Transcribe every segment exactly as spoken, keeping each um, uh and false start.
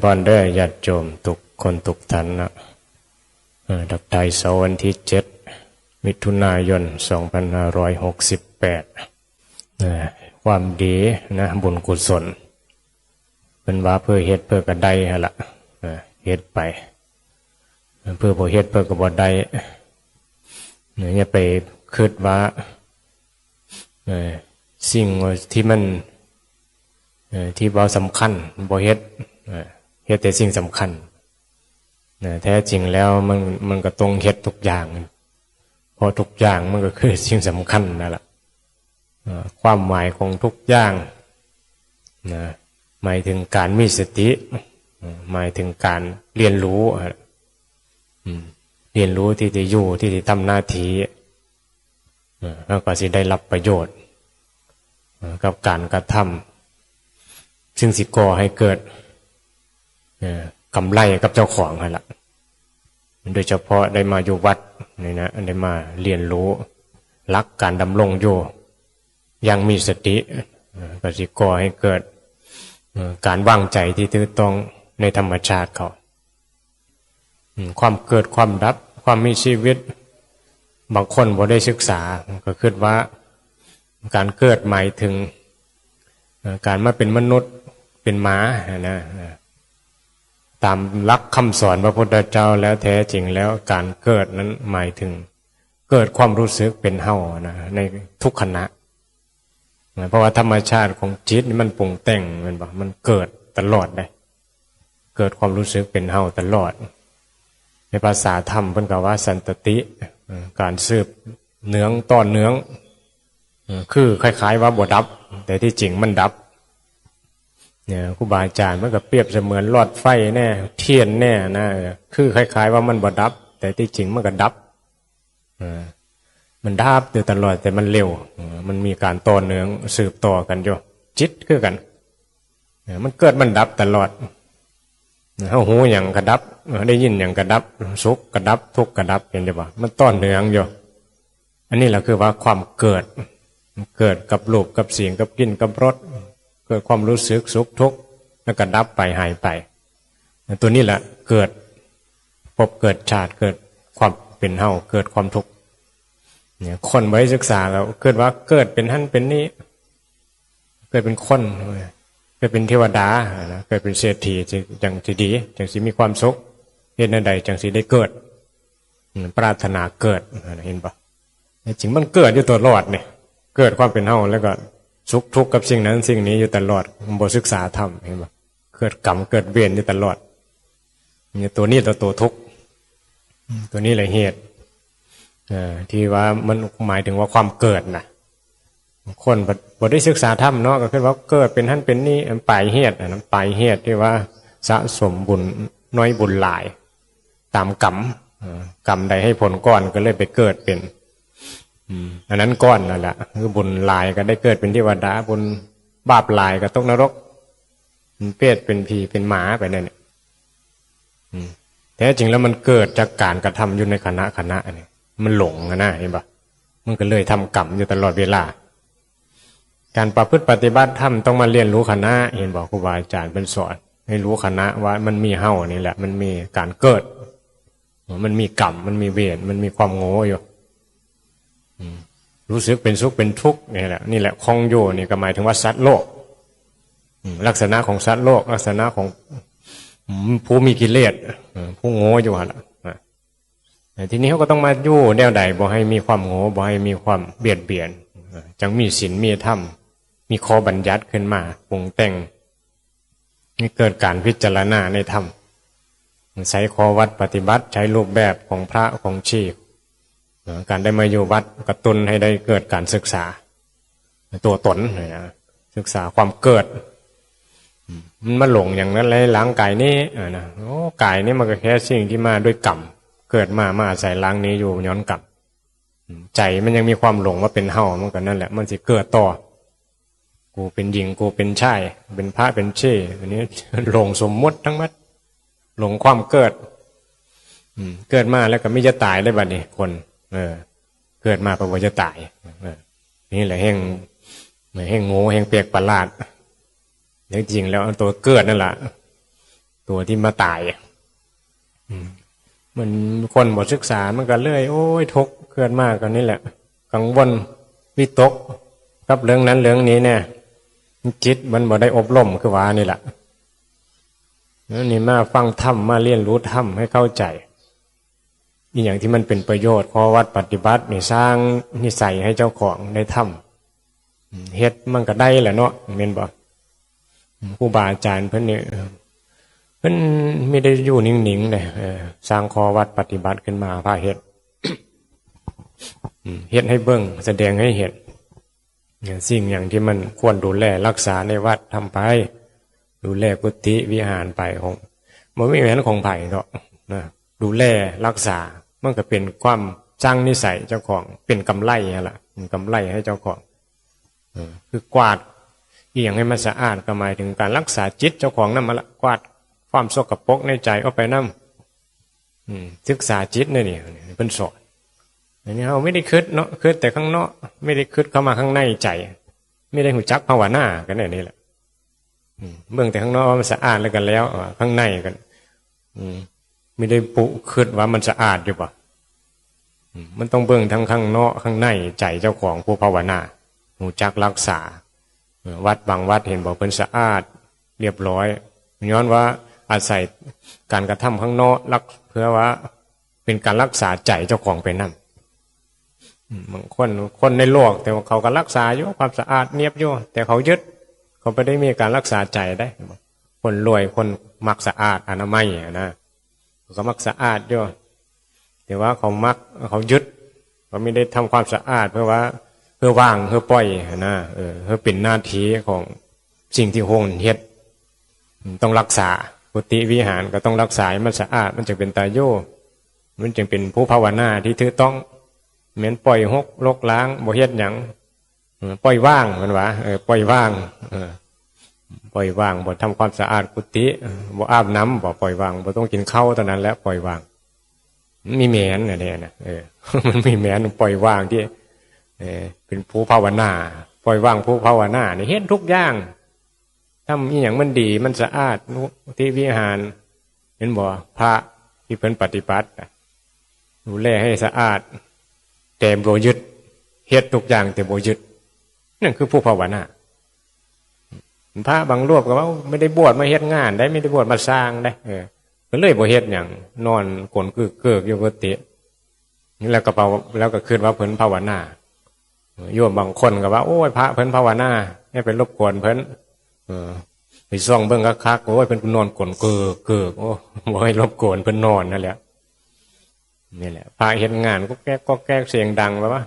พรเด้อญาติโยมทุกคนทุกท่านนะ เอ่อ ทักทายเสาร์วันที่เจ็ด มิถุนายน สองพันห้าร้อยหกสิบแปด เอ่อ ความดีนะ บุญกุศล เพิ่นว่าเพื่อเฮ็ดเพื่อก็ได้หั่นล่ะ เอ่อ เฮ็ดไป เพื่อบ่เฮ็ดเพื่อก็บ่ได้ เนี่ย อย่าไปคิดว่า เอ่อ สิ่งที่มัน เอ่อ ที่ว่าสำคัญบ่เฮ็ด เอ่อ เฮ็ดแต่สิ่งสำคัญ นะ แท้จริงแล้วมัน มันก็ต้องเฮ็ดทุกอย่าง เพราะทุกอย่างมันก็คือสิ่งสำคัญนั่นแหละ เอ่อ ความหมายของทุกอย่างนะ หมายถึงการมีสติ เอ่อ หมายถึงการเรียนรู้ อ่ะ อืม เรียนรู้ที่จะอยู่ ที่จะทำหน้าที่ เอ่อ แล้วก็สิได้รับประโยชน์ เอ่อ กับการกระทำ ซึ่งสิก่อให้เกิด เอ่อ กำไรกับเจ้าของหั่นล่ะ โดยเฉพาะได้มาอยู่วัดนี่นะ ได้มาเรียนรู้หลักการดำรงอยู่อย่างมีสติ เอ่อ ก็สิก่อให้เกิด เอ่อ การวางใจที่ถูกต้องในธรรมชาติเขา อืม ความเกิดความดับ ความมีชีวิต บางคนบ่ได้ศึกษา ก็คิดว่าการเกิดหมายถึง เอ่อ การมาเป็นมนุษย์ เป็นหมานะ เอ่อ ตามหลักคำสอนพระพุทธเจ้าแล้ว แท้จริงแล้วการเกิดนั้นหมายถึง เกิดความรู้สึกเป็นเฮานะ ในทุกขณะ นะ เพราะว่าธรรมชาติของจิตนี่มันปรุงแต่ง แม่นบ่ มันเกิดตลอดเลย เกิดความรู้สึกเป็นเฮาตลอด ในภาษาธรรมเพิ่นก็ว่าสันตติ เอ่อ การสืบเนืองต่อเนือง เอ่อ คือคล้ายๆว่าบ่ดับ แต่ที่จริงมันดับ เนี่ย ครูบาอาจารย์มันก็เปรียบเสมือนหลอดไฟแน่ เทียนแน่นะ เออ คือคล้ายๆว่ามันบ่ดับ แต่ที่จริงมันก็ดับ เออ มันดับอยู่ตลอด แต่มันเร็ว เออ มันมีการต่อเนื่องสืบต่อกันอยู่ จิตคือกัน เออ มันเกิดมันดับตลอด เฮาหูหยังก็ดับ เออ ได้ยินหยังก็ดับ สุขก็ดับ ทุกข์ก็ดับ เห็นอยู่บ่ มันต่อเนื่องอยู่ อันนี้แหละคือว่าความเกิด เกิดกับรูปกับเสียงกับกลิ่นกับรส เกิดความรู้สึกสุขทุกข์ แล้วก็ดับไปหายไป ตัวนี้แหละเกิดภพเกิดชาติ เกิดความเป็นเฮา เกิดความทุกข์ เนี่ย คนบ่ได้ศึกษาก็คิดว่าเกิดเป็นหั่นเป็นนี่ เกิดเป็นคน เกิดเป็นเทวดานะ เกิดเป็นเศรษฐีจั่งสิดี จั่งสิมีความสุข เฮ็ดแนวใดจั่งสิได้เกิด อืม ปรารถนาเกิด เห็นบ่ แต่จริงมันเกิดอยู่ตลอดเนี่ย เกิดความเป็นเฮา แล้วก็สุขทุกข์กับสิ่งนั้นสิ่งนี้อยู่ตลอด มันบ่ศึกษาธรรม เห็นบ่ เกิดกรรมเกิดเวรอยู่ตลอด เนี่ย ตัวนี้ตัว ตัวทุกข์ อืม ตัวนี้แหละเหตุ เอ่อ ที่ว่ามันหมายถึงว่าความเกิดนะ คนบ่ บ่ได้ศึกษาธรรมเนาะ ก็คิดว่าเกิดเป็นหั่นเป็นนี่ มันปลายเหตุ อันนั้นปลายเหตุที่ว่าสะสมบุญน้อยบุญหลาย ตามกรรม เอ่อ กรรมใดให้ผลก่อนก็เลยไปเกิดเป็น อืม อันนั้นก่อนนั่นแหละ คือบุญหลายก็ได้เกิดเป็นเทวดา บุญบาปหลายก็ตกนรก เป็นเปรตเป็นผีเป็นหมาไปนั่นแหละ อืม แท้จริงแล้วมันเกิดจากการกระทำอยู่ในขณะขณะนี่ มันหลงอะนะ เห็นปะ มันก็เลยทำกรรมอยู่ตลอดเวลา การประพฤติปฏิบัติธรรมต้องมาเรียนรู้ขณะ เห็นบอกครูบาอาจารย์เป็นสอน ให้รู้ขณะว่ามันมีเฮานี่แหละ มันมีการเกิด มันมีกรรม มันมีเวร มันมีความโง่อยู่ อืม รู้สึกเป็นสุขเป็นทุกข์นี่แหละ นี่แหละ ของโยนี่ก็หมายถึงว่าสัตว์โลก อืม ลักษณะของสัตว์โลก ลักษณะของ อืม ผู้มีกิเลส เออ ผู้โง่อยู่หั่นล่ะ อ่ะ แต่ทีนี้เขาก็ต้องมาอยู่แนวใด บ่ให้มีความโง่ บ่ให้มีความเบียดเบียน เออ จั่งมีศีล มีธรรม มีข้อบัญญัติขึ้นมา ปรุงแต่ง ให้เกิดการพิจารณาในธรรม ใช้ข้อวัดปฏิบัติ ใช้รูปแบบของพระของชี เอ่อ การได้มาอยู่วัดกระตุ้นให้ได้เกิดการศึกษา ตัวตนนะ ศึกษาความเกิด อืม มันมาหลงอย่างนั้นเลย ร่างกายนี้ อ่า นะ โอ้ กายนี้มันก็แค่สิ่งที่มาด้วยกรรม เกิดมา มาอาศัยร่างนี้อยู่ย้อนกรรม อืม ใจมันยังมีความหลงว่าเป็นเฮา มันก็นั่นแหละ มันสิเกิดต่อ กูเป็นหญิง กูเป็นชาย เป็นพระเป็นชี อันนี้ หลงสมมุติทั้งหมด หลงความเกิด อืม เกิดมาแล้วก็มีจะตายได้บัดนี้ คน เออ เกิดมาก็บ่จะตาย เออ นี่แหละแห่ง แห่งโง่ แห่งแปลกประหลาด จริงๆแล้วตัวเกิดนั่นแหละ ตัวที่มาตายอะ อืม มันคนบ่ศึกษามันก็เลย โอ้ย ทุกข์ เกิดมาก็นี่แหละ กังวล วิตก กับเรื่องนั้นเรื่องนี้เนี่ย จิตมันบ่ได้อบรมคือว่านี่แหละ แล้วนี่มาฟังธรรม มาเรียนรู้ธรรมให้เข้าใจ อีหยังที่มันเป็นประโยชน์ ข้อวัดปฏิบัตินี่ สร้างนิสัยให้เจ้าของได้ทำ อืม เฮ็ดมันก็ได้แหละเนาะ แม่นบ่ อืม ครูบาอาจารย์เพิ่นนี่ เออ เพิ่นมีได้อยู่นิ่งๆ เลย เออ สร้างข้อวัดปฏิบัติขึ้นมา พาเฮ็ด อืม เฮ็ดให้เบิ่ง แสดงให้เห็น เนี่ย สิ่งอย่างที่มันควรดูแลรักษาในวัดทำไป ดูแลกุฏิวิหารไป ของ บ่มีแม่นของไผดอกนะ ดูแลรักษา มันก็เป็นความสร้างนิสัยเจ้าของ เป็นกำไรหั่นล่ะ เป็นกำไรให้เจ้าของ เออ คือกวาดอีหยังให้มันสะอาด ก็หมายถึงการรักษาจิตเจ้าของนั่นมาละ กวาดความสกปรกในใจออกไปนำ อืม ศึกษาจิตนี่ นี่เพิ่นสอน อันนี้เฮาไม่ได้คิดเนาะ คิดแต่ข้างนอก ไม่ได้คิดเข้ามาข้างในใจ ไม่ได้รู้จักภาวนากันแน่นี่แหละ อืม เบิ่งแต่ข้างนอกว่ามันสะอาดแล้วกันแล้ว อ่า ข้างในกัน อืม ไม่ได้ปุคิดว่ามันสะอาดอยู่บ่ อืม มันต้องเบิ่งทั้งข้างนอกข้างในใจเจ้าของผู้ภาวนา รู้จักรักษา เออ วัดบางวัดเห็นบอกเพิ่นสะอาดเรียบร้อย ย้อนว่าอาศัยการกระทำข้างนอกรัก เพื่อว่าเป็นการรักษาใจเจ้าของไปนั่น อืม บางคน คนในโลก แต่ว่าเขาก็รักษาอยู่ ความสะอาดเนียบอยู่ แต่เขายึด เขาไม่ได้มีการรักษาใจได้ คนรวย คนมักสะอาด อนามัยอะนะ เขาก็มักสะอาดอยู่ แต่ว่าเขามัก เขายึด เขาไม่ได้ทำความสะอาด เพื่อว่า เพื่อวาง เพื่อปล่อยนะ เออ เพื่อเป็นหน้าที่ของสิ่งที่โฮงเฮ็ด ต้องรักษา กุฏิวิหารก็ต้องรักษาให้มันสะอาด มันจึงเป็นตาอยู่ มันจึงเป็นผู้ภาวนาที่ถูกต้อง แม่นปล่อยฮกรกร้าง บ่เฮ็ดหยัง เออ ปล่อยวาง เพิ่นว่า เออ ปล่อยวาง เออ ปล่อยวาง บ่ทำความสะอาดกุฏิ เออ บ่อาบน้ำ บ่ ปล่อยวาง บ่ต้องกินข้าว เท่านั้นแหละ ปล่อยวาง มันมีแหมนอันนี้นะ เออ มันมีแหมน ปล่อยวางที่ เออ เป็นผู้ภาวนา ปล่อยวางผู้ภาวนานี่ เฮ็ดทุกอย่าง ทำอีหยังมันดี มันสะอาด กุฏิวิหาร เห็นบ่ พระที่เพิ่นปฏิบัติน่ะ ดูแลให้สะอาด แต่บ่ยึด เฮ็ดทุกอย่างแต่บ่ยึด นั่นคือผู้ภาวนา พระบางรูปก็ว่า ไม่ได้บวชมาเฮ็ดงานได้ ไม่ได้บวชมาสร้างได้ เออ ก็เลยบ่เฮ็ดหยัง นอนก้นกึกเกิกอยู่กุฏิ นี่แหละก็เปา แล้วก็คิดว่าเพิ่นภาวนา โยมบางคนก็ว่า โอ้ย พระเพิ่นภาวนา อย่าไปรบกวนเพิ่น เออ ไปส่องเบิ่งคักๆ โอ้ย เพิ่นนอนก้นเกิกเกิก โอ้ บ่ให้รบกวนเพิ่นนอนนั่นแหละ นี่แหละ พระเฮ็ดงานก็แก๊กก็แก๊ก เสียงดังแบบว่า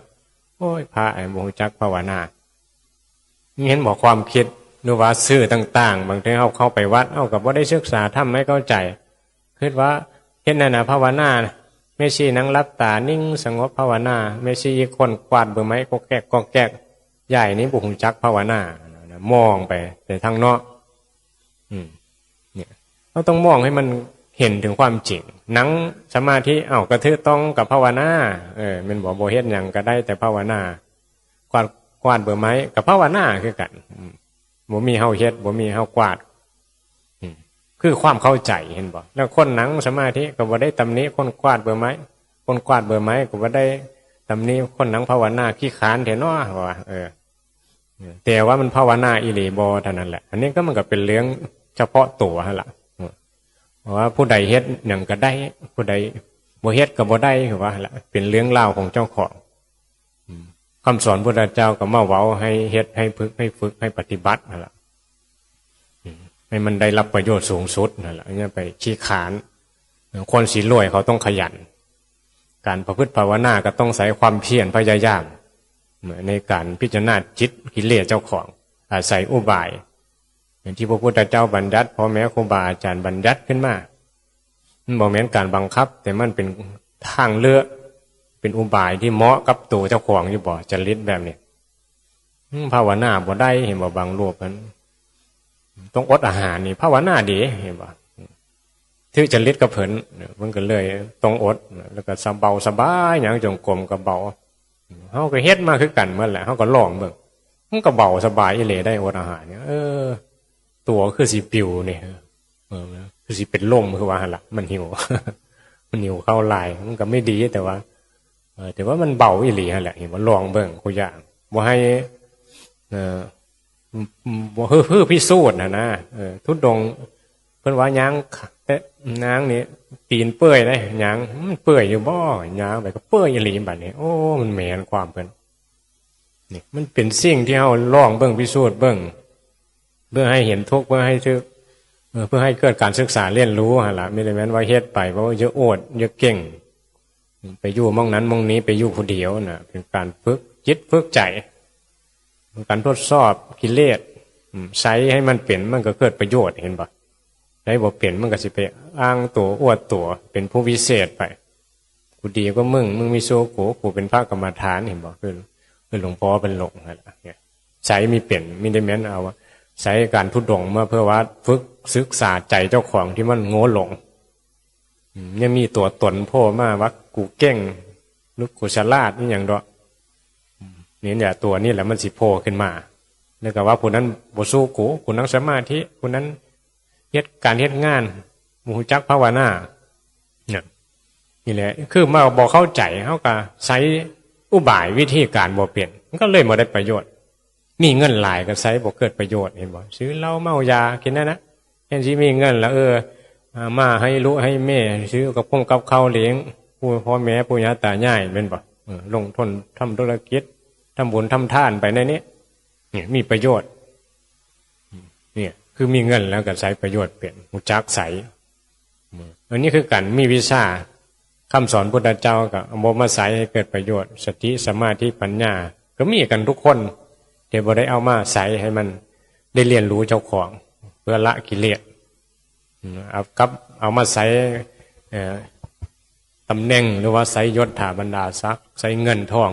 โอ้ย พระไอ้บ่รู้จักภาวนา นี่เห็นบ่ ความคิด หรือว่าสื่อต่างๆ บางทีเฮาเข้าไปวัด เฮาก็บ่ได้ศึกษาธรรมให้เข้าใจ คิดว่าเฮ็ดนั่นน่ะภาวนา แม่ชีนั่งหลับตานิ่งสงบภาวนา แม่ชีอีกคนกวาดใบไม้ก็แก๊กก็แก๊ก ยายนี่บ่รู้จักภาวนา มองไปแต่ทางนอก อืม เนี่ย เราต้องมองให้มันเห็นถึงความจริง นั่งสมาธิ เอ้า ก็ถูกต้องกับภาวนา เออ แม่นบ่ บ่เฮ็ดหยังก็ได้แต่ภาวนา กวาด กวาดใบไม้ก็ภาวนาคือกัน อืม บ่มีเฮาเฮ็ด บ่มีเฮากวาด อืม คือความเข้าใจ เห็นบ่ แล้วคนนั่งสมาธิก็บ่ได้ตำหนิคนกวาดใบไม้ คนกวาดใบไม้ก็บ่ได้ตำหนิคนนั่งภาวนาขี้คร้านแท้เนาะ ว่า เออ แต่ว่ามันภาวนาอีหลีบ่เท่านั้นแหละ อันนี้ก็มันก็เป็นเรื่องเฉพาะตัวหั่นล่ะ เพราะว่าผู้ใดเฮ็ดหยังก็ได้ ผู้ใดบ่เฮ็ดก็บ่ได้ คือว่าหั่นล่ะ เป็นเรื่องราวของเจ้าของ อืม คำสอนพุทธเจ้าก็มาเว้าให้เฮ็ด ให้ฝึก ให้ฝึก ให้ปฏิบัติหั่นล่ะ อืม ให้มันได้รับประโยชน์สูงสุดหั่นล่ะ อย่าไปขี้คร้าน คนสิรวยเขาต้องขยัน การประพฤติภาวนาก็ต้องใช้ความเพียรพยายาม ในการพิจารณาจิตกิเลสเจ้าของ อาศัยอุบาย อย่างที่พระพุทธเจ้าบัญญัติ พ่อแม่ครูบาอาจารย์บัญญัติขึ้นมา มันบ่แม่นการบังคับ แต่มันเป็นทางเลือก เป็นอุบายที่เหมาะกับตัวเจ้าของอยู่บ่ จริตแบบนี้ อืม ภาวนาบ่ได้ เห็นบ่ บางรูปมันต้องอดอาหารนี่ ภาวนาดี เห็นบ่ ถือจริตกับเพิ่น มันก็เลยต้องอด แล้วก็สบาย สบายย่างจงกรมก็เบา เฮาก็เฮ็ดมาคือกันหมดแหละ เฮาก็ลองเบิ่ง มันก็เบาสบายอีหลีได้ อดอาหารเนี่ย เออ ตัวคือสิปิวนี่ เออ คื คือสิเป็นลมคือว่าหั่นล่ะ มันหิว มันหิวข้าวหลาย มันก็ไม่ดี แต่ว่า เออ แต่ว่ามันเบาอีหลีหั่นแหละ เห็นบ่ ลองเบิ่ง คู่อย่าง บ่ให้ เออ บ่ คือ คือพิสูจน์หั่นนะ เออ ธุดงค์ เพิ่นว่าย่าง แต่ย่างนี่ ตีนเปื่อยเด้ ย่าง มันเปื่อยอยู่บ่ ย่างไปก็เปื่อยอีหลีบัดนี้ โอ้ มันแม่นความเพิ่น นี่ มันเป็นสิ่งที่เฮาลองเบิ่ง พิสูจน์เบิ่ง เพื่อให้เห็นทุกข์ เพื่อให้ถืก เออ เพื่อให้เกิดการศึกษาเรียนรู้หั่นล่ะ บ่ได้แม่นว่าเฮ็ดไป เพราะว่าอย่าโอด อย่าเก่ง ไปอยู่หม่องนั้นหม่องนี้ ไปอยู่ผู้เดียวน่ะ เป็นการฝึกจิตฝึกใจ เป็นการทดสอบกิเลส อืม ใส่ให้มันเป็น มันก็เกิดประโยชน์ เห็นบ่ ใส่บ่เป็น มันก็สิไปอ้างตัว อวดตัว เป็นผู้วิเศษไป กูดีกว่ามึง มึงมีโซ่กู กูเป็นพระกรรมฐาน เห็นบ่ คือ คือหลวงพ่อเป็นหลงหั่นล่ะ เนี่ย ใส่มีเป็น บ่ได้แม่นเอาว่า ใส่การธุดงค์มาเพื่อว่าฝึกศึกษาใจเจ้าของที่มันโง่หลง อืม ยังมีตัวตนโผล่มาว่ากูเก่ง หรือกูฉลาด อีหยังดอก อืม นี่แหละ ตัวนี้แหละมันสิโผล่ขึ้นมา แล้วก็ว่าผู้นั้นบ่สู้กู ผู้นั้นสมาธิ ผู้นั้นเฮ็ดการเฮ็ดงาน บ่รู้จักภาวนา เนี่ย นี่แหละ คือมาบ่เข้าใจ เฮาก็ใช้อุบายวิธีการบ่เป็น มันก็เลยบ่ได้ประโยชน์ มีเงินหลายก็ใช้บ่เกิดประโยชน์ เห็นบ่ ซื้อเหล้าเมายากินนั่นนะ แทนสิมีเงินแล้ว เออ อ่า มาให้ลูกให้แม่ ซื้อกับข้าวกับข้าวเลี้ยง ผู้พ่อแม่ปู่ย่าตายาย แม่นบ่ เออ ลงทุนทำธุรกิจ ทำบุญทำทานไปในนี้ เนี่ย มีประโยชน์ เนี่ย คือมีเงินแล้วก็ใช้ประโยชน์เป็น รู้จักใช้ อืม อันนี้คือการมีวิชา คำสอนพุทธเจ้าก็เอามาใช้ให้เกิดประโยชน์ สติ สมาธิ ปัญญา ก็มีกันทุกคน แต่บ่ได้เอามาใช้ให้มันได้เรียนรู้เจ้าของ เพื่อละกิเลส อืม เอากับ เอามาใช้ เอ่อ ตำแหน่ง หรือว่าใช้ยศถาบรรดาศักดิ์ ใช้เงินทอง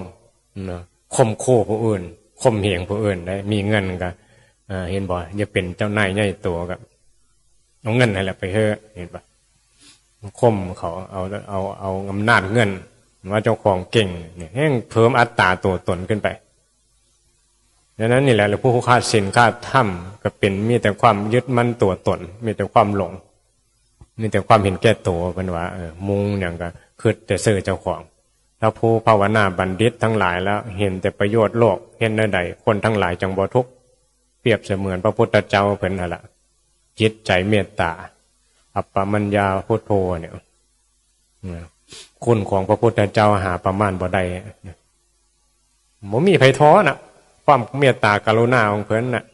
เนาะ ข่มขู่ผู้อื่น ข่มเหงผู้อื่นได้ มีเงินก็ เอ่อ เห็นบ่ อย่าเป็นเจ้านายใหญ่โตก็ เอาเงินให้แหละไปเถอะ เห็นปะ ข่มเขา เอา เอา เอาอำนาจเงิน ว่าเจ้าของเก่ง เนี่ย แฮ่งเพิ่มอัตตาตัวตนขึ้นไป ดังนั้นนี่แหละ ผู้ขาดศีลขาดธรรมก็เป็น มีแต่ความยึดมั่นตัวตน มีแต่ความหลง มีแต่ความเห็นแก่ตัว เพิ่นว่า เออ มุ่งหยังก็คิดแต่เซิงเจ้าของ ถ้าผู้ภาวนาบัณฑิตทั้งหลายแล้ว เห็นแต่ประโยชน์โลก เฮ็ดแนวใดคนทั้งหลายจั่งบ่ทุกข์ เปรียบเสมือนพระพุทธเจ้าเพิ่นหั่นล่ะ จิตใจเมตตา อัปปมัญญาพุทโธเนี่ย นะ คุณของพระพุทธเจ้าหาประมาณบ่ได้ บ่มีไผท้อน่ะ ความเมตตากรุณาของเพิ่นน่ะ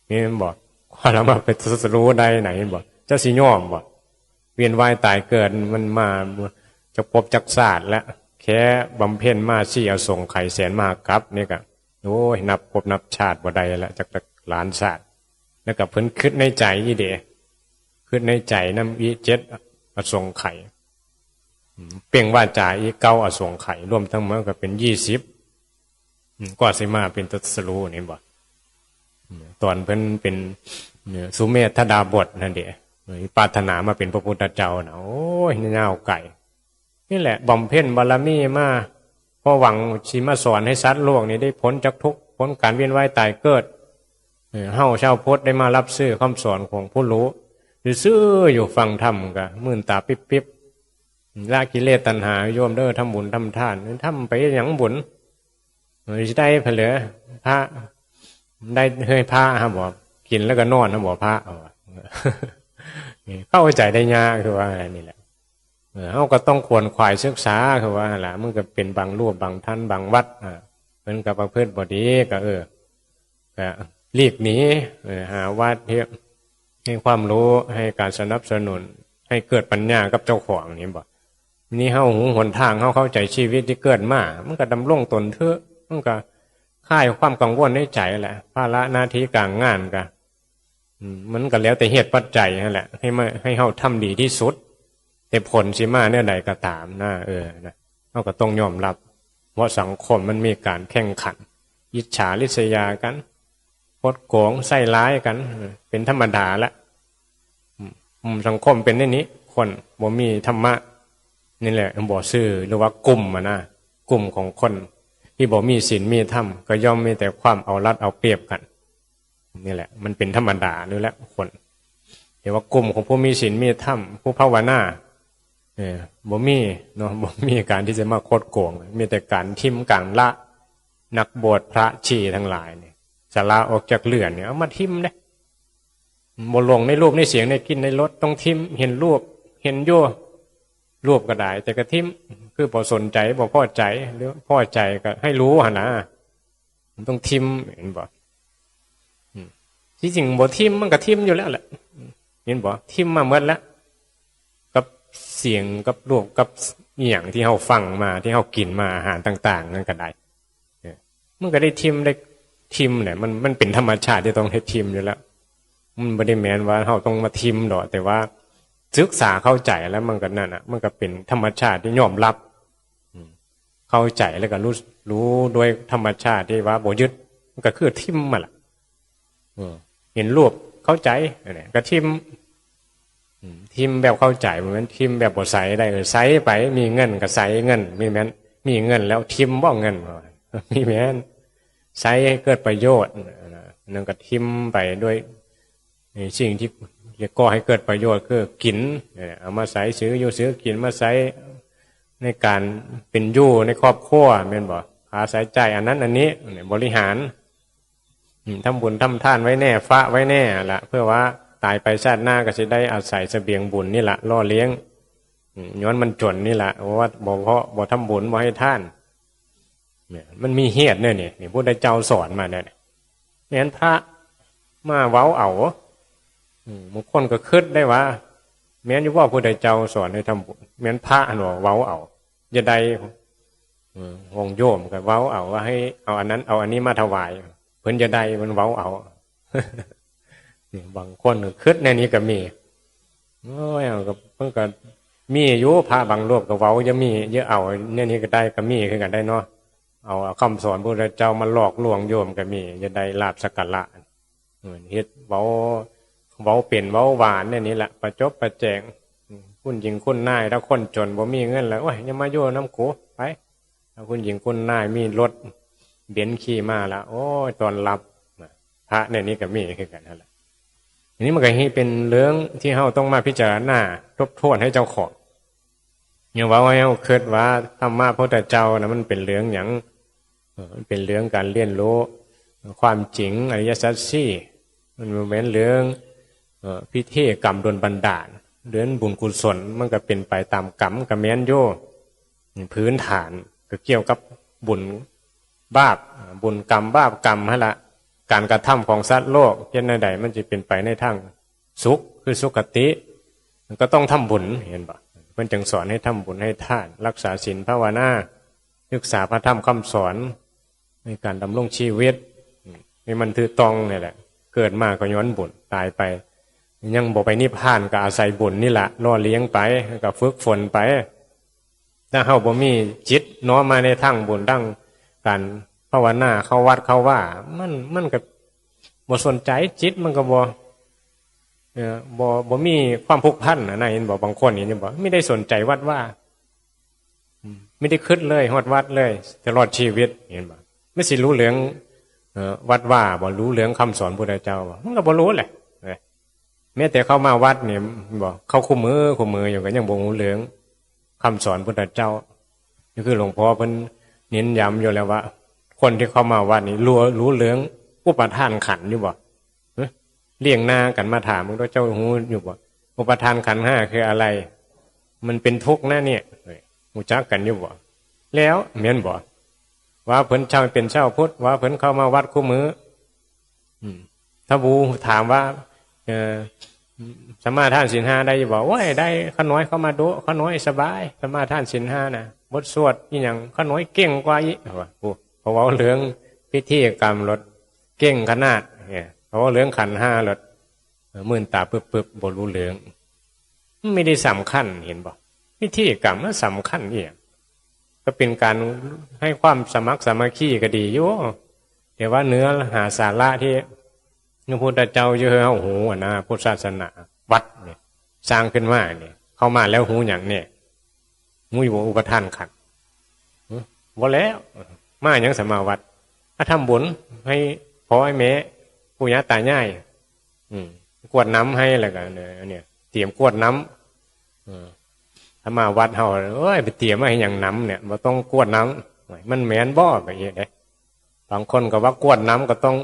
นี่มันบอก ว่าเรามาไปตรัสรู้ได้ไหนบอก เจ้าสิยอมบอก เวียนว่ายตายเกิดมันมาจักภพจักชาติแล้ว แค่บำเพ็ญมาสี่อสงไขยแสนมหากัปนี่ก็ โอ้ย นับภพนับชาติบ่ได้แล้ว จักล้านชาติ แล้วก็เพิ่นคิดในใจอีเด้ คิดในใจนำอีเจ็ดอสงไขย อืม เปล่งวาจาอีเก้าอสงไขย รวมทั้งหมดก็เป็นยี่สิบ อืม กว่าสิมาเป็นตรัสรู้นี่บ่ อืม ตอนเพิ่นเป็น เนี่ย สุเมธดาบทนั่นเด้ เออ ปรารถนามาเป็นพระพุทธเจ้าน่ะ โอ้ย ยาวไกล นี่แหละ บำเพ็ญบารมีมา เพราะหวังสิมาสอนให้สัตว์โลกนี่ได้พ้นจากทุกข์ พ้นการเวียนว่ายตายเกิด เออ เฮาชาวพุทธได้มารับซื้อคำสอนของผู้รู้ ซื่อๆอยู่ ฟังธรรมก็มื่นตาปิ๊บๆ ละกิเลสตัณหา โยมเด้อ ทำบุญทำทาน ทำไปหยังบุญ เออ สิได้ผะเหลือ พระ ได้เฮ้ยพระครับบอก กินแล้วก็นอนนะบอกพระ เอาวะ เข้าใจได้ยาก คือว่านี่แหละ เออ เฮาก็ต้องขวนขวายศึกษา คือว่าหั่นล่ะ มันก็เป็นบางรูปบางท่านบางวัด อ่า เพิ่นก็ประพฤติบ่ดี ก็ เออ ก็หลีกหนี เออ หาวัดที่ให้ความรู้ ให้การสนับสนุน ให้เกิดปัญญากับเจ้าของนี่บ่ นี่เฮาหูหนทาง เฮาเข้าใจชีวิตที่เกิดมา มันก็ดำรงตนเถอะ มันก็คลายความกังวลในใจแหละ ภาระหน้าที่การงานก็ อืม มันก็แล้วแต่เหตุปัจจัยนั่นแหละ ให้มา ให้เฮาทำดีที่สุด แต่ผลสิมาแนวใดก็ตามนะ เออ นะ เฮาก็ต้องยอมรับ เพราะสังคมมันมีการแข่งขัน อิจฉาริษยากัน คดโกง ใส่ร้ายกัน เออ เป็นธรรมดาละ อืม อืม สังคมเป็นแนวนี้ คนบ่มีธรรมะ นี่แหละ บ่ซื่อ หรือว่ากลุ่มอะนะ กลุ่มของคนที่บ่มีศีลมีธรรม ก็ย่อมมีแต่ความเอารัดเอาเปรียบกัน นี่แหละ มันเป็นธรรมดานี่แหละ คน แต่ว่ากลุ่มของผู้มีศีลมีธรรม ผู้ภาวนา เออบ่มีเนาะ บ่มีการที่จะมาคดโกง มีแต่การทิมการละ นักบวชพระชีทั้งหลายเนี่ย สละออกจากเรือนเนี่ย เอามาทิมเด้ บ่หลงในรูปในเสียงในกลิ่นในรส ต้องทิม เห็นรูป เห็นอยู่ รูปก็ได้ แต่ก็ทิม คือบ่สนใจ บ่พอใจ หรือพอใจก็ให้รู้หั่นนะ มันต้องทิม เห็นบ่ อืม ที่จริงบ่ทิมมันก็ทิมอยู่แล้วแหละ เห็นบ่ ทิมมาหมดแล้ว กับเสียง กับรูป กับอหย่างที่เฮาฟังมา ที่เฮากินมา อาหารต่างๆ นั่นก็ได้ เออ มันก็ได้ทิม ได้ทิมแหละ มัน มันเป็นธรรมชาติที่ต้องได้ทิมอยู่แล้ว มันบ่ได้แม่นว่าเฮาต้องมาทิมดอก แต่ว่าศึกษาเข้าใจแล้วมันก็นั่นน่ะ มันก็เป็นธรรมชาติที่ยอมรับ อืม เข้าใจแล้วก็รู้ รู้โดยธรรมชาติที่ว่าบ่ยึด มันก็คือทิมมาล่ะ เออ เห็นรูปเข้าใจ อันนี้ก็ทิม อืม ทิมแบบเข้าใจ บ่แม่นทิมแบบบ่ใส่ได้ เออ ใส่ไป มีเงินก็ใส่เงิน มีแม่น มีเงินแล้วทิมบ่เงิน มีแม่น ใส่ให้เกิดประโยชน์ นั่นก็ทิมไปด้วย ในสิ่งที่จะก่อให้เกิดประโยชน์คือกิน เนี่ย เอามาใส่ซื้ออยู่ซื้อกิน มาใส่ในการเป็นอยู่ในครอบครัว แม่นบ่ ค่าใช้จ่ายอันนั้นอันนี้ เนี่ย บริหาร อืม ทำบุญทำทานไว้แน่ ฝากไว้แน่ละ เพื่อว่าตายไปชาติหน้าก็สิได้อาศัยเสบียงบุญนี่ละ หล่อเลี้ยง อืม ย้อนมันจนนี่ละ เพราะว่าบ่ เพราะบ่ทำบุญ บ่ให้ทาน เนี่ย มันมีเหตุเนี่ย นี่ นี่พุทธเจ้าสอนมาเนี่ย แม่นพระมาเว้าเอา อืม บางคนก็คิดได้ว่า แม่นอยู่ว่าพุทธเจ้าสอนให้ทำบุญ แม่นพระหั่นว่าเว้าเอา จะได้ เออ วงโยมก็เว้าเอาว่าให้เอาอันนั้นเอาอันนี้มาถวาย เพิ่นจะได้ มันเว้าเอา นี่ บางคนก็คิดแนวนี้ก็มี โอ้ย เอาก็ เพิ่นก็มีอยู่ พระบางรูปก็เว้าจะมี จะเอาแนวนี้ก็ได้ ก็มีคือกันได้เนาะ เอา เอาคำสอนพระพุทธเจ้ามาหลอกลวงโยมก็มี จะได้ลาภสักการะ เออ เฮ็ดเว้า เว้าเป็นเว้าหวานแนวนี้แหละ ประจบประแจง คุณหญิงคุณนาย ถ้าคนจนบ่มีเงินแล้ว โอ้ย อย่ามาอยู่นำกู ไป ถ้าคุณหญิงคุณนายมีรถเบนซ์ขี่มาละ โอ้ย ต้อนรับ พระแนวนี้ก็มีคือกันนั่นแหละ อันนี้มันก็ให้เป็นเรื่องที่เฮาต้องมาพิจารณาทบทวนให้เจ้าของ อย่างว่าให้เฮาคิดว่าธรรมะพระพุทธเจ้านะ มันเป็นเรื่องหยัง เออ มันเป็นเรื่องการเรียนรู้ความจริงอริยสัจสี่ มันบ่แม่นเรื่อง เอ่อ พิธีกรรมดลบันดาล เรื่องบุญกุศล มันก็เป็นไปตามกรรม ก็แม่นอยู่ พื้นฐานก็เกี่ยวกับบุญบาป บุญกรรมบาปกรรมหั่นละ การกระทำของสัตว์โลกเฮ็ดแนวใดมันจะเป็นไปในทางสุข คือสุคติ มันก็ต้องทำบุญ เห็นบ่ เพิ่นจึงสอนให้ทำบุญให้ทาน รักษาศีลภาวนา ศึกษาพระธรรมคำสอน ในการดำรงชีวิต ให้มันถูกต้องนี่แหละ เกิดมาก็ย้อนบุญ ตายไป ยังบ่ไปนิพพานก็อาศัยบุญนี่แหละ หล่อเลี้ยงไป ก็ฝึกฝนไป ถ้าเฮาบ่มีจิตน้อมมาในทางบุญ ทางการภาวนา เข้าวัดเข้าวา มัน มันก็บ่สนใจ จิตมันก็บ่ เอ่อ บ่ บ่มีความผูกพันน่ะนะ เห็นบ่ บางคนเห็นบ่ ไม่ได้สนใจวัดวา อืม ไม่ได้คิดเลยฮอดวัดเลย ตลอดชีวิต เห็นบ่ ไม่สิรู้เรื่อง เอ่อ วัดวาบ่ รู้เรื่องคำสอนพุทธเจ้าบ่ มันก็บ่รู้แหละ เอ้ย แม้แต่เข้ามาวัดนี่บ่ เข้าคู่มือ คู่มืออยู่ก็ยังบ่รู้เรื่องคำสอนพุทธเจ้า นี่คือหลวงพ่อเพิ่นเน้นย้ำอยู่แล้วว่า คนที่เข้ามาวัดนี่รู้ รู้เรื่องอุปาทานขันธ์อยู่บ่ ฮะ เรียงหน้ากันมาถาม "พระเจ้ารู้อยู่บ่ อุปาทานขันธ์ห้าคืออะไร มันเป็นทุกข์นะเนี่ย เฮ้ย รู้จักกันอยู่บ่ แล้วแม่นบ่ ว่าเพิ่นเช้าเป็นเช้าพุทธ ว่าเพิ่นเข้ามาวัดคู่มื้อ อืม ถ้าบูถามว่า เอ่อ สมาทานศีลห้าได้อยู่บ่ โอ้ย ได้ ข้าน้อยเข้ามาดุ ข้าน้อยสบาย สมาทานศีลห้านะ บทสวดอีหยัง ข้าน้อยเก่งกว่าอีก ว่า โอ้ เพราะว่าเรื่องพิธีกรรมลดเก่งขนาด เนี่ย เพราะว่าเรื่องขันธ์ห้าลด เออ มื่นตาปึบๆ บ่รู้เรื่อง มันไม่ได้สำคัญ เห็นบ่ พิธีกรรมมันสำคัญอีหยัง ก็เป็นการให้ความสมัครสามัคคีก็ดีอยู่ แต่ว่าเนื้อหาสาระที่พระพุทธเจ้าอยู่ให้เฮาฮู้อะนะ พุทธศาสนา วัดเนี่ย สร้างขึ้นมาเนี่ย เข้ามาแล้วฮู้หยังเนี่ย ฮู้อยู่บ่ อุปาทานขันธ์ หึ บ่แล้ว มาหยังสมาวัด มาทำบุญให้พ่อให้แม่ ปู่ย่าตายาย อืม กรวดน้ำให้แล้วก็เนี่ย เนี่ย เตรียมกรวดน้ำ เออ ถ้ามาวัดเฮา เอ้ย ไปเตรียมมาให้หยังน้ำเนี่ย บ่ต้องกรวดน้ำ มันแม่นบ่ ก็เฮ็ดเด้ บางคนก็ว่ากรวดน้ำก็ต้อง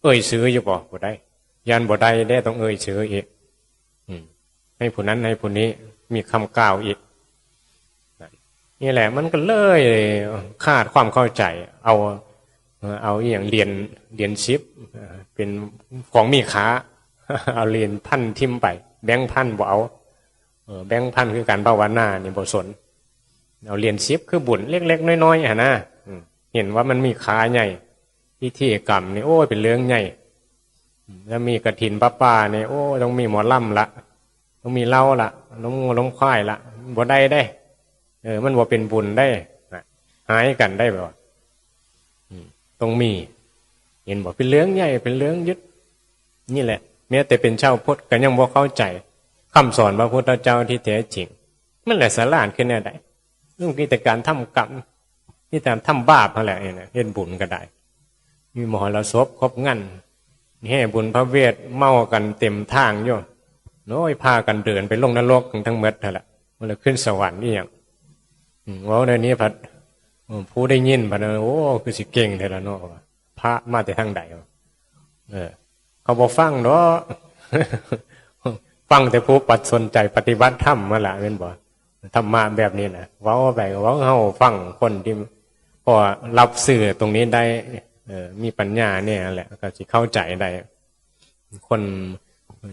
เอ่ยชื่ออยู่บ่ บ่ได้ ย่านบ่ได้เด้ ต้องเอ่ยชื่ออีก อืม ให้ผู้นั้นให้ผู้นี้ มีคำกล่าวอีก นี่แหละ มันก็เลยขาดความเข้าใจ เอา เอ่อ เอาอีหยัง เหรียญ เหรียญสิบ เอ่อ เป็นของมีค่า เอาเหรียญพันถิ่มไป แบงค์พันบ่เอา เออ แบงค์พันคือการภาวนานี่บ่สน เอาเหรียญสิบคือบุญเล็กๆน้อยๆ หั่นนะ อืม เห็นว่ามันมีค่าใหญ่ พิธีกรรมนี่ โอ้ย เป็นเรื่องใหญ่ อืม แล้วมีกฐินผ้าป่านี่ โอ้ย ต้องมีหมอลำละ ต้องมีเหล้าละ นมงัว นมควายละ บ่ได้เด้ เออ มันบ่เป็นบุญได้ นะ หายกันได้บ่ อืม ต้องมี เห็นบ่ เป็นเรื่องใหญ่ เป็นเรื่องยึด นี่แหละ แม้แต่เป็นชาวพุทธก็ยังบ่เข้าใจคำสอนพระพุทธเจ้าที่แท้จริง มันแหละสลาดขึ้นแนวใด มันมีแต่การทำกรรม มีแต่ทำบาปนั่นแหละเนี่ยนะ เฮ็ดบุญก็ได้ มีมหรสพครบงาน แห่บุญพระเวท เมากันเต็มทางอยู่ โอ้ย พากันเดินไปลงนรกกันทั้งหมดนั่นแหละ มันเลยขึ้นสวรรค์อีหยัง อืม เว้าในนี้พัด เออ ผู้ได้ยินพัด โอ้ คือสิเก่งแท้ละเนาะ พระมาแต่ทางใดวะ เออ เขาบ่ฟังดอก ฟังแต่ผู้ปัดสนใจปฏิบัติธรรมมาละแม่นบ่ ธรรมะแบบนี้นะ เว้าไปก็เว้า เฮาฟังคนที่พอรับสื่อตรงนี้ได้ เออ มีปัญญาเนี่ยแหละ ก็สิเข้าใจได้ คน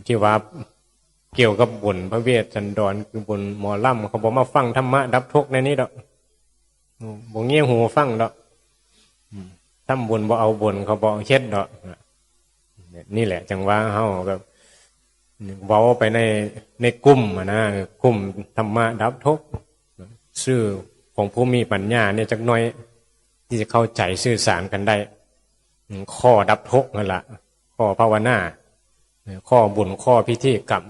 ที่ว่าเกี่ยวกับบุญพระเวสสันดร คือบุญหมอลำ เขาบ่มาฟังธรรมะดับทุกข์ในนี้ดอก บ่เงี่ยหูฟังดอก อืม ทำบุญบ่เอาบุญ เขาบ่เฮ็ดดอก นี่แหละ จังว่าเฮาแบบ เว้าไปใน ในกลุ่มอะนะ กลุ่มธรรมะดับทุกข์ ซื่อของผู้มีปัญญาเนี่ยจักหน่อย ที่จะเข้าใจสื่อสารกันได้ อืม ข้อดับทุกข์นั่นล่ะ ข้อภาวนา ข้อบุญ ข้อพิธีกรรม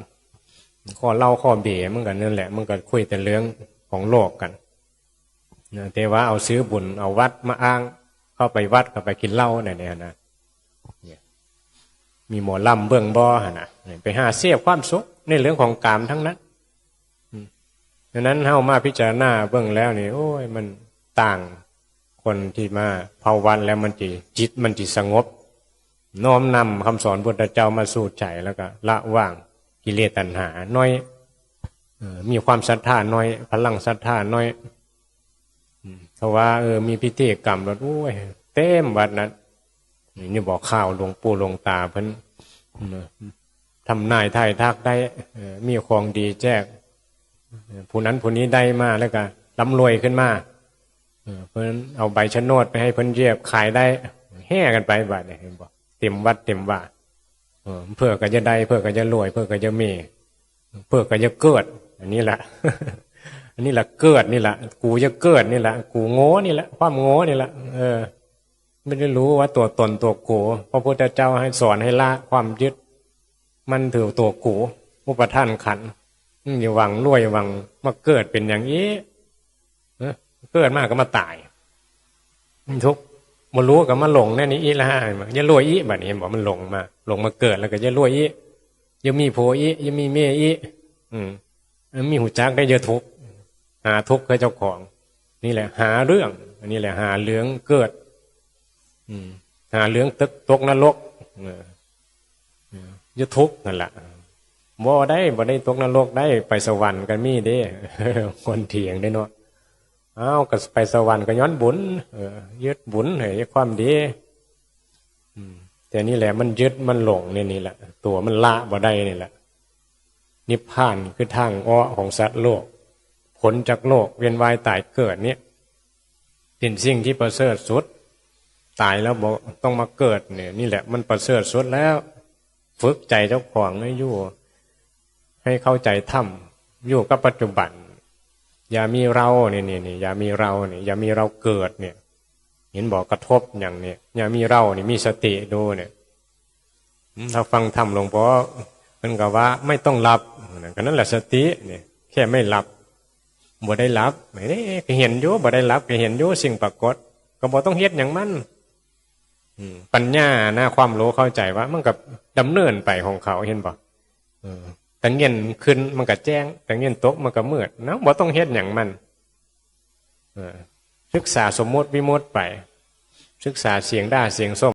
ข้อเหล้า ข้อเบียร์ มันก็นั่นแหละ มันก็คุยแต่เรื่องของโลกกัน นะ แต่ว่าเอาซื้อบุญ เอาวัดมาอ้าง เข้าไปวัดก็ไปกินเหล้าเนี่ย เนี่ยนะ เนี่ย มีหมอลำเบิ่งบ่หั่นน่ะ เนี่ย ไปหาเสพความสุขในเรื่องของกามทั้งนั้น อืม ดังนั้นเฮามาพิจารณาเบิ่งแล้วนี่ โอ้ย มันต่าง คนที่มาเข้าวัดแล้วมันจิ จิตมันจิสงบ น้อมนำคำสอนพุทธเจ้ามาสู่ใจ แล้วก็ละวางกิเลสตัณหาน้อย เอ่อ มีความศรัทธาน้อย พลังศรัทธาน้อย อืม เพราะว่า เออ มีพิธีกรรมแล้ว โอ้ย เต็มวัดนั้น นี่บอกข่าวหลวงปู่หลวงตาเพิ่น อืม ทำนายทายทักได้ เอ่อ มีของดีแจก เอ่อ ผู้นั้นผู้นี้ได้มาแล้วก็ร่ำรวยขึ้นมา เอ่อ เพิ่นเอาใบชะโนดไปให้เพิ่นเหยียบขายได้ แห่กันไปบัดนี้ เห็นบ่ เต็มวัดเต็มวา เออ เพิ่นก็จะได้ เพิ่นก็จะรวย เพิ่นก็จะมี เพิ่นก็จะเกิด อันนี้แหละ อันนี้แหละเกิดนี่แหละ กูจะเกิดนี่แหละ กูโง่นี่แหละ ความโง่นี่แหละ เออ ไม่ได้รู้ว่าตัวตนตัวกู พระพุทธเจ้าให้สอนให้ละความยึดมั่นถือตัวกู อุปาทานขันธ์ อืม อย่าหวังรวยหวังมาเกิดเป็นอย่างนี้ เอ้อ เกิดมาก็มาตาย มันทุกข์ บ่รู้ก็มาหลงแน่นี้อีกละ อย่ารวยอีก บัดนี้เห็นบ่ มันหลงมา หลงมาเกิดแล้วก็อย่ารวยอีก อย่ามีผัวอีก อย่ามีเมียอีก อืม มีหูจักได้อย่าทุกข์ หาทุกข์ให้เจ้าของ นี่แหละหาเรื่อง อันนี้แหละหาเรื่องเกิด อืม หาเรื่องตก ตกนรก เออ เออ อย่าทุกข์นั่นล่ะ บ่ได้ บ่ได้ตกนรกได้ ไปสวรรค์ก็มีเด้ คนเถียงเด้เนาะ อ้าว ก็ไปสวรรค์ก็ย้อนบุญ เออ ยึดบุญให้ความดี อืม แต่นี่แหละมันยึดมันหลงเนี่ย นี่แหละ ตัวมันละบ่ได้นี่แหละ นิพพานคือทางออกของสัตว์โลก พ้นจากโลกเวียนว่ายตายเกิดเนี่ย เป็นสิ่งที่ประเสริฐสุด ตายแล้วบ่ต้องมาเกิดเนี่ย นี่แหละมันประเสริฐสุดแล้ว ฝึกใจเจ้าของให้อยู่ ให้เข้าใจธรรม อยู่กับปัจจุบัน อย่ามีเราเนี่ย นี่ นี่ อย่ามีเราเนี่ย อย่ามีเราเกิดเนี่ย เห็นบ่ กระทบอย่างเนี่ย อย่ามีเราเนี่ย มีสติดูเนี่ย อืม ถ้าฟังธรรมหลวงพ่อ เพิ่นก็ว่าไม่ต้องหลับ นั่นก็นั่นแหละสติเนี่ย แค่ไม่หลับ บ่ได้หลับ เอ้ย ก็เห็นอยู่ บ่ได้หลับ ก็เห็นอยู่ สิ่งปรากฏ ก็บ่ต้องเฮ็ดหยังมัน อืม ปัญญานะ ความรู้เข้าใจว่ามันก็ดำเนินไปของเขา เห็นบ่ เออ ตะเง็นขึ้นมันก็แจ้ง ตะเง็นตกมันก็มืดเนาะ บ่ต้องเฮ็ดหยังมัน เออ ศึกษาสมมุติวิมุตติไป ศึกษาเสียงด้าเสียงส้ม